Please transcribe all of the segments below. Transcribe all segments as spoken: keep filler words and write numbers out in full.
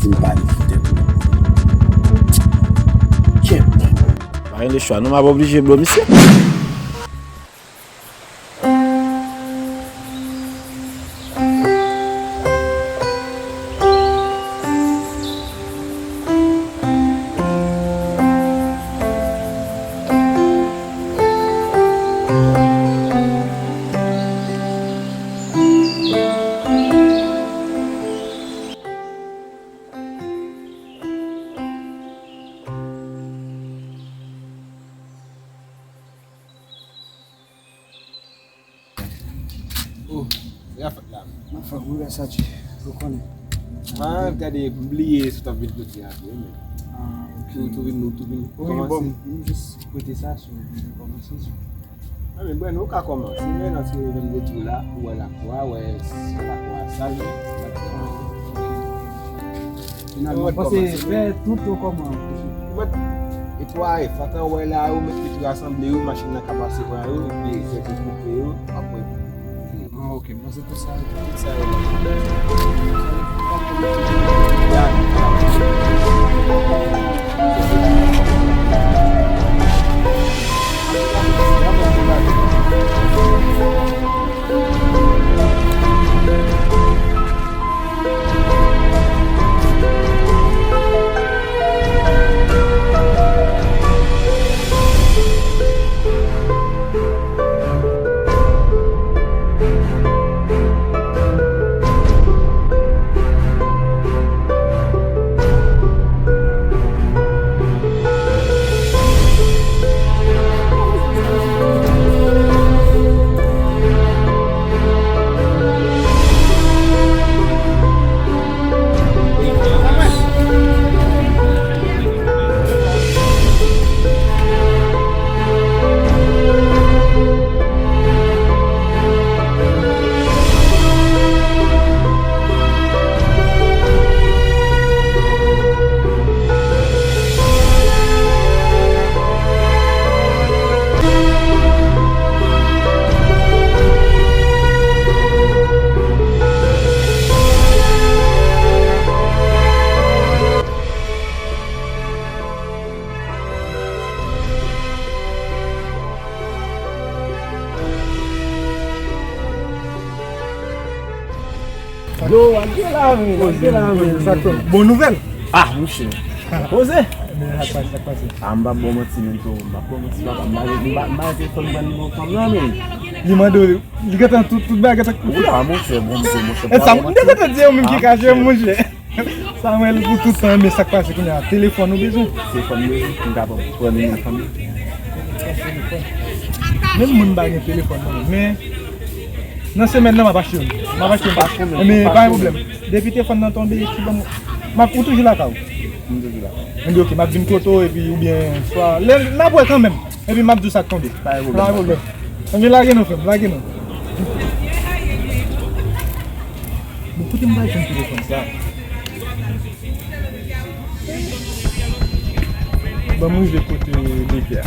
M pa li kite m. Kèt mwen. Pa gen lechwa non, m ap oblije blo misye. Oh, sa k ap fèt la? M ap fè wi, sa di, ou konnen. Ah, gade, m bliye si w t ap vin kote a tou, men. Ah, ok. Ou tou vin, ou tou vin kòmanse. Wi, bon, m jis prete sa, so, m vin kòmanse, so. Ah, men, bon, ou ka kòmanse, men, nan se menm de tou la, ou wè lakwa, wè lakwa sal, men. Ah, ok. Finalman, ou paske fè tout yo kòman. Ou mèt, e twa F, atann wè la, ou mèt met yo rasanble yo, machin nan ka pase pran yo, epi fè yo koupe yo, apre. Ah, ok, mwen se tout sa. Tout sa yo la. Yo, antre la, men, antre la, men. Sa k fè? Bon nouvèl. Ah, monchè. Poze. Men, sa k pase, sa k pase? Ah, m p ap ba w manti, men, tou. M p ap ba w manti, papa. M pa, m pa, m pa gen telefòn mwen, non, fanm nan, men. Li mande w, li gentan tout, tout bagay gentan koupe. Ou la, monchè, bon, monchè, monchè. E sa, m te gentan di, ou menm ki kache, monchè. Samuel, pou tout tan, men sa k pase kounye a, telefòn ou bezwen? Telefòn m bezwen, pou m kapab pran nimewo fanmi. Menm mwen m pa gen telefòn non, men nan semèn nan m ap achte youn. M ap achte youn. Men pa gen pwoblèm. Depi telefòn nan tonbe, ki ban m, m ap, ou toujou lakay ou? M toujou la. Ebyen, ok, m ap vin kote w, epi oubyen swa lè n ap wè kanmenm. Epi m ap di w sa k tonbe. Pa gen pwoblèm. Pa gen pwoblèm. Ebyen, lage non, frè m, lage non. Bon, kote m pral jwenn telefòn sa? Ban m rive kote Beke a.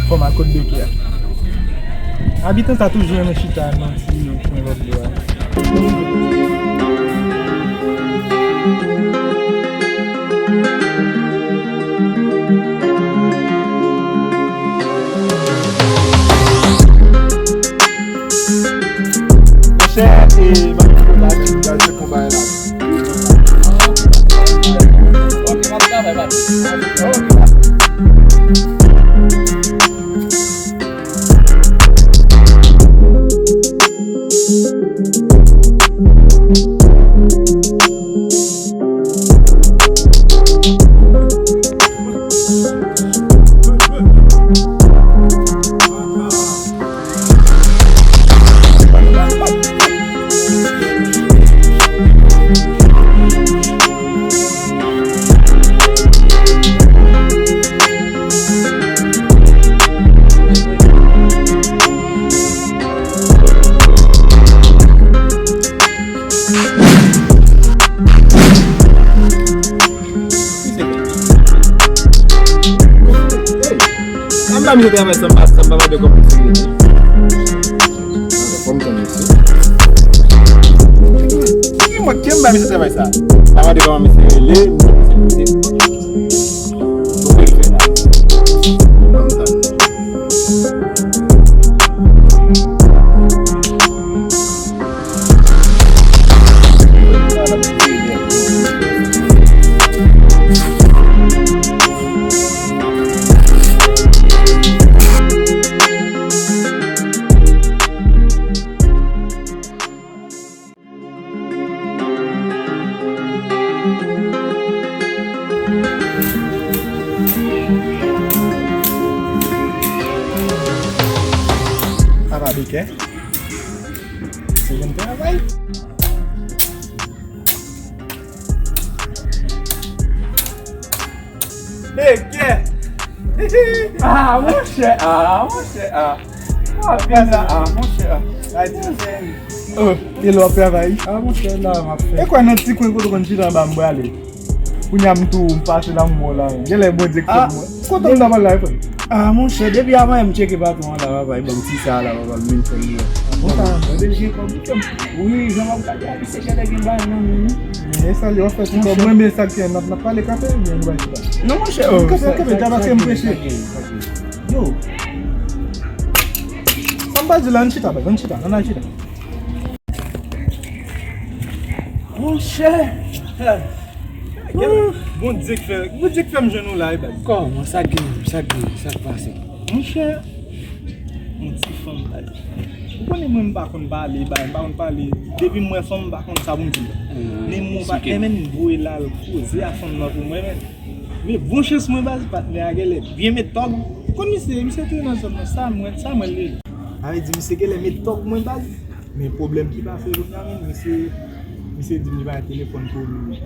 Fò m al kot Beke a. Abitan sa toujou renmen chita nan ti kwen lòt bò a. Monchè, e, m ap di w la, ti gaz se konba la. Ok, m ap travay, patron. Ok. Misye travay san m pa, san m pa mande kòman misye rele. Kòm tan misye. Ki mwen, ki m ba misye travay sa? Pa mande kòman misye rele, misye rele. Pou ki l fè la? Kòm tan. Sa pa bikè. Se yon travay. Bikè. Ah, monchè, ah, monchè, ah. Ah, monchè, ah. Ay, ti cheri. Oh, e lè w ap travay? Ah, monchè, la, m ap fè. E kwè nan ti kwen kote w konn chita anba m prale? Kounye a m tou, m pase nan mò la. Genlè Bondye k fè mwen. Kote m ta pral la, e frè? Ah, monchè, depi avan yè m tcheke patwon an la, papa, li ban m ti sa la, papa, m vin fè yè. Bon, sa, mwen vin gen kòb, wi, jan w ap gade a, li se genlè gen bagay nan men li. Men sa, li w ap fè ti kòb, mwen, men sa k gen, n ap, n ap pale kanpe, oubyen nou pral chita? Non, monchè, oh, kanpe, kanpe, sa, paske m preche. Yo. Sa m pral di la, ann chita, baz, ann chita, ann al chita. Monchè! Bondye k fè, Bondye k fè m jwenn ou la, wi, baz. Kòman? Sa k gen menm? Sa k gen? Sa k pase? Monchè, yon ti fanm, baz. Ou konnen mwen, m pa konn pale, baz, m pa konn pale. Depi m wè fanm, m pa konn sa pou m di. Men mwen pa, men m voye l al koze a fanm nan pou mwen, men. Men bon chans mwen, baz, patnè a genlè byen met tòg. Ou konn misye, misye te nan zòn nan, Samuel, Samuel li ye. Sa vle di misye genlè met tòg mwen, baz. Men pwoblèm ki pase kounye a menm, misye, misye di m li pa gen telefòn pou li.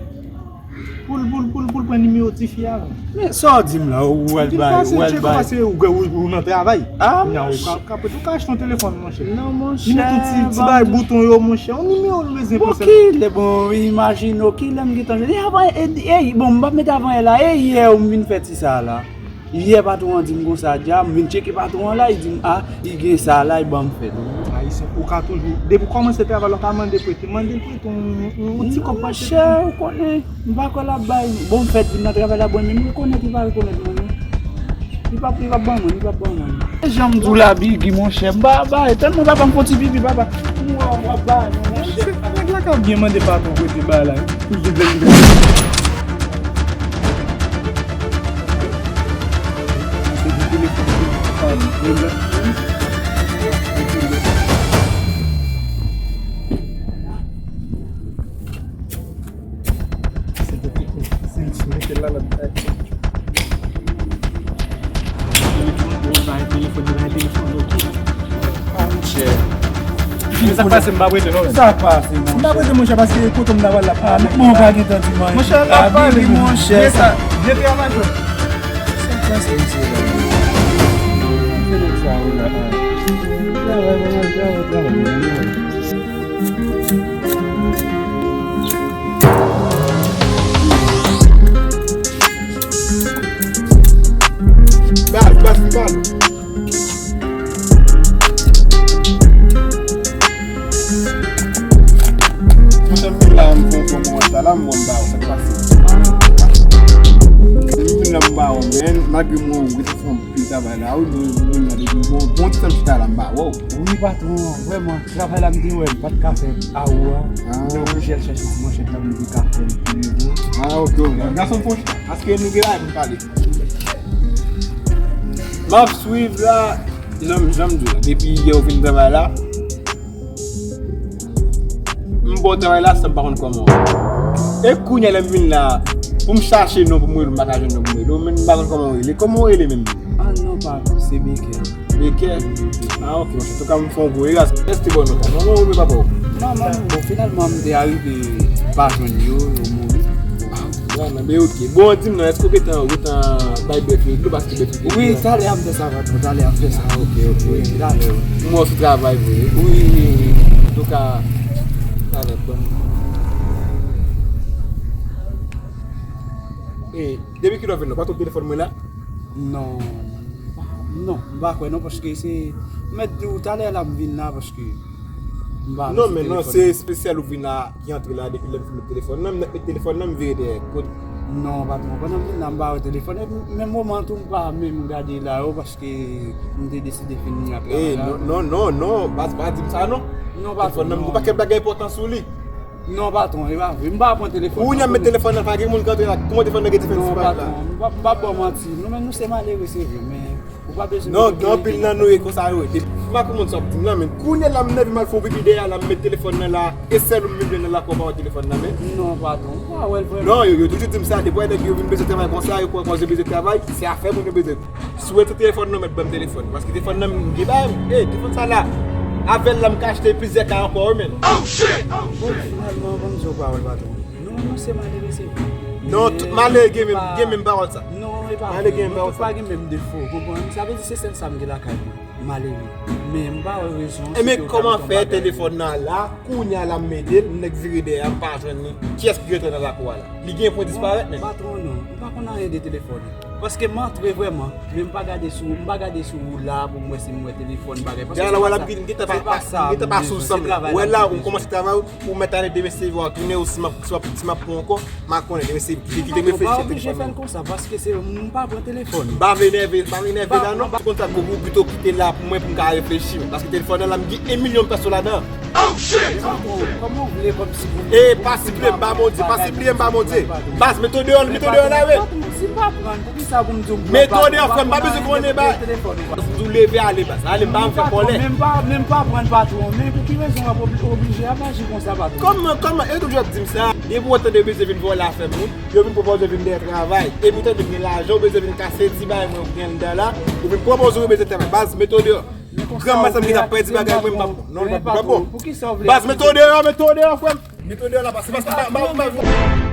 Pou l, pou l, pou l, pou l pran nimewo tifi a, baz. Men sa w di m la, ou al bay, ou al bay. Paske ou, ou, ou nan travay. Ah, kounye a, ou ka, ka, ou ka achte yon telefòn, monchè. Non, monchè. Li met yon ti, ti bagay bouton yo, monchè. Yon nimewo l bezwen pou sèl. Bon, kilè, bon, imajine w, kilè m gentan jwenn. E avan, e, e, bon, m p ap mete avan yè la. E yè ou m vin fè ti sa la. Yè patwon an di m konsa, dja, m vin tcheke patwon an la, li di m, a, li gen sa la, li ban m fè l. Ayisyen, ou ka toujou, depi w kòmanse travay la, w ka mande prete, mande l prete yon, yon, yon ti kòb. Monchè, ou konnen, m pa kwè l ap bay. Bon, m fèk vin nan travay la, bon, men m rekonèt li pa rekonèt mwen, non. Li p ap, li p ap ban mwen, li p ap ban mwen. E jan m di w la, Biggy, monchè, m pa bay, tèlman papa m fè yon ti pipi, papa. M wè w ap bay mwen, monchè. Nèg la ka byen mande patwon prete bagay la, wi. Telefòn, telefòn, telefòn, ok. Ah, monchè. Men sa k pase, m pa prete non, men. Sa k pase, monchè? M pa prete, monchè, paske kote m ta pral la, pa, bon, pa gen tan di mwen. Monchè, n ap pale, monchè. Byen travay, frè. Sa k pase, mesye, la? Se nèg sa yo la, a. Travay, travay, travay, travay, travay. Bal, bal, bal. Monchè, m vin la, m fè yon pran mwen sa la, m bon, m ba ou, sa k pase? M vin la, m ba ou, men, malgre mwen, ou rete fè yon pil travay la, wi, m vin la depi bon, bon ti tan m chita la, m ba ou. Wi, patwon, vrèman, travay la, m te wè, m pa t ka fè a ou a. Ah. M te oblije al chèche ti manchèt la, m te ka fè l pou mwen. Ah, ok, ok. Gason, fò chita. Paske nou gen bagay pou n pale. M ap swiv la, jan m, jan m di w la. Depi yè ou vin travay la, m ba w travay la san m pa konn kòman w rele. E kounye a lè m vin la, pou m chache non pou m rele w, m pa ka jwenn non pou m rele w, men m pa konn kòman w rele. Kòman w rele menm? Ah non, patwon, se Baker. Baker? Ah, ok, monchè. Antouka, m fè yon gwo eras. Èske te ba w non sa? Manman w oubyen papa w? Manman m. Bon, finalman, m te arive pa jwenn yo, yo mouri. Bon, men ok. Bon, di m non, èske w gentan, w gentan bay bèf yo dlo paske bèf yo te... Wi, talè a m fè sa, patwon, talè a m fè sa. Ah, ok, ok. Wi, talè. M wè w sou travay vre. Wi, wi, wi. Antouka, talè, bon. E, depi kilè w vin la, w pa twouve telefòn mwen la? Non. Non, m pa kwè non, paske se, m mèt di w talè la m vin la, paske m pa Non, men non, se espesyal ou vin la ki antre la depi lè m fin met telefòn nan, m met telefòn nan, m vire dèyè. Kot Non, patwon, pandan m vin la, m pa wè telefòn. Epi, menm moman tou, m pa menm gade la yo, paske m te deside fini ak travay la. Non, non, non, non, baz, pa di m sa non. Non, patwon. Telefòn nan, m gen yon pakèt bagay enpòtan sou li. Non, patwon, e pa vre. M pa pran telefòn nan. Kounye a m met telefòn nan, pa gen moun k antre la. Kòman telefòn nan gen diferans disparèt la? Non, patwon, m pa, m pa ba w manti. Nou menm, nou se malere, se vre, men ou pa bezwen Non, gen anpil nan nou e konsa yo ye. Depi m pa konprann sa w ap di m nan, men kounye a la m leve m al fè yon pipi dèyè la, m met telefòn nan la, e sèl ou m vin jwenn nan lakou a pa wè telefòn nan, men. Non, patwon, m pa wè l vrèman. Non, yo, yo toujou di m sa, depi w wè nèg yo vin bezwen travay konsa, yo kwè kòman yo bezwen travay, se afè moun yo bezwen. Si w wè ti telefòn nan, mèt ban m telefòn. Paske telefòn nan, m gen bagay, e, telefòn sa la, avè l la, m ka achte plizyè ka ankò, wi, men. Bon, finalman, ban m di w pawòl, patwon. Nou menm, nou se malere, se vre. Non, tout malere gen menm, gen menm pawòl sa. Non, e pa vre. Malere gen menm pawòl sa. Nou tout pa gen menm defo, konprann? Sa vle di se sèl sa m gen lakay mwen. Malere. Men m pa wè rezon. E men kòman fè telefòn nan la, kounye a la m mete l, nèg vire dèyè a, m pa jwenn li. Kiyès ki rete nan lakou a la? Li gen pou disparèt, men. Patwon, non. M pa konn anyen de telefòn. Paske m antre vrèman, men m pa gade sou, m pa gade sou ou la pou m wè si m wè telefòn bagay. Paske se pa sa. M gentan pa sou sanm. Wè la, ou kòmanse travay, ou mèt ale demen se vwa tounen ou si m ap, si m ap, si m ap pran ankò, m a konnen demen se li ki te reflechi telefòn nan. Ou pa oblije fè l konsa, paske se, m pa pran telefòn. M pa vle nève, m pa vle nève la non. Ou konn sa, ou pito kite la pou mwen pou m ka reflechi. Paske telefòn nan la, m gen yon milyon pèso ladan. Kòman w vle kòmsi pou E pa sible m ba Bondye, pa sible m ba Bondye. Baz, mete w deyò, mete w deyò la, wi. Si m pa pran, poukisa pou m di w m pran? Mete w deyò, frè m, m pa bezwen konnen ba. Telefòn ou pa. Si w leve ale, baz, ale, m pa fè kòlè. Men m pa, men m pa pran patwon, men pou ki rezon w ap obli-, oblije ap aji konsa, patwon? Kòman, kòman, e toujou ap di m sa. Depi w tande yo bezwen vin vòlè afè moun, yo vin pwopoze vin dèyè travay. Epi w tande m gen lajan, ou bezwen vin kase ti bagay mwen ou gen anndan la, ou vin pwopoze ou bezwen travay. Baz, mete w deyò. Granma sa m gentan pèdi bagay mwen, m pa, non, m pa bon. Baz, mete w deyò, mete w deyò, frè m. Mete w deyò la, pase, pase, pa, pa, pa.